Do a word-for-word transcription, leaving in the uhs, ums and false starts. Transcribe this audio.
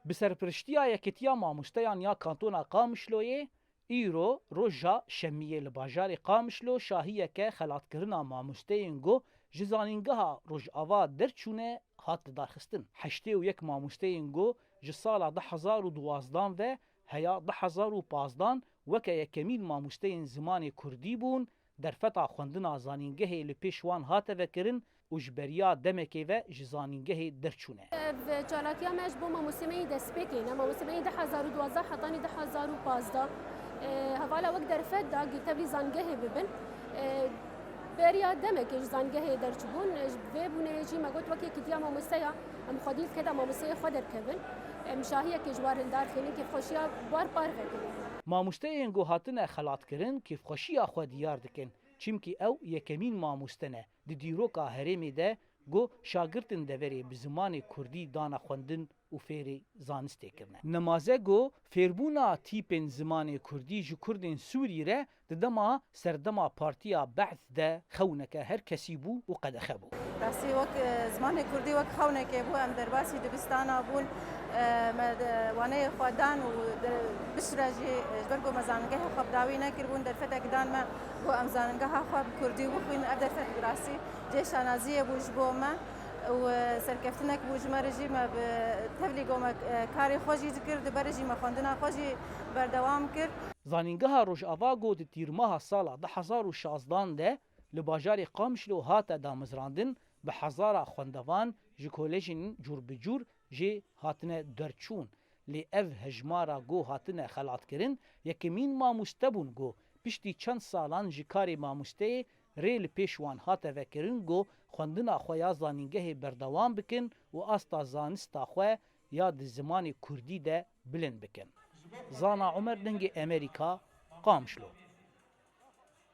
Bi serpiriştiya Yekîtiya Mamosteyan ya Kantona Qamişloyê, îro roja Şemiyê li bajarê Qamişlo şahiyeke xelatkirina mamosteyên ku ji zanîngeha Rojava derçûne hat lidarxistin. Heştê û yek mamosteyên ku ji sala du hezar û duwazdan ve heya du hezar û pazdan weke yekemîn mamosteyên zimanê kurdî bûn, derfeta xwendina zanîngehê li pêş wan hate vekirin û ji beriya demekê ve ji zanîngehê derçûne. Ev çalakiya me ji bo mamostê me yî destpêkê ne. Mamostê me yî du hezar û duwazdeh hetanî du hezar û pazdeh, e, hevala wek derfet da gî tevlî zangehê bibin. E, beriya demekê ji zangehê derçibûn. E, ji vê bûneyê jî me got wek yekîtiya mamosteya em xwedî li keda mamosteyê xwe derkevin. Em şahiyekê ji war hildarxînin, kêfxweşiya war parve kirin. Mamosteyên ku hatine xelatkirin kêfxweşiya xwe diyar dikin. Çimkî ew yekemîn mamoste ne di dîroka herêmê de ku şagirtên deverê bi zimanê kurdî dane xwendin û fêrî zanistê kirine. Nemaze ku fêrbûna tîpên zimanê kurdî ji kurdên Sûrî re di dema serdema Partiya Be'th de xewneke her kesî bû û qedexe bû. Rastî wek, e, zimanê kurdî wek xewnekê bû, em derbasî dibistana bûn, e, me de waneyê xwe dan û de, piştre jî, e, ji ber ku me zanîngehê xwe bi dawî nekiribûn, derfetek dan me ku em zanîngeha xwe bi kurdî bixwînin. Ev derfet bi rastî cihê şanaziyê bû ji bo me û, e, serkeftinek bû ji me re jî. Me bi tevlî ku me, e, karê xwe jî dikir, di berê jî me xwendina xwe jî berdewam kir. Zanîngeha Rojava ku di tîrmeha sala du hezar û şazdan de li bajarê Qamişlo hate damezrandin, bi hezara xwendevan ji kolejên cûr bi cûr jê hatine derçûn. Lê ev hejmara ku hatine xelatkirin, yekemîn mamoste bûn ku piştî çend salan ji karê mamosteyê rê li pêş wan hate vekirin ku xwendina xwe ya zanîngehê berdewam bikin û asta zanista xwe ya di zimanê kurdî de bilind bikin. Zana Omer, Dengê Emerîka, Qamişlo.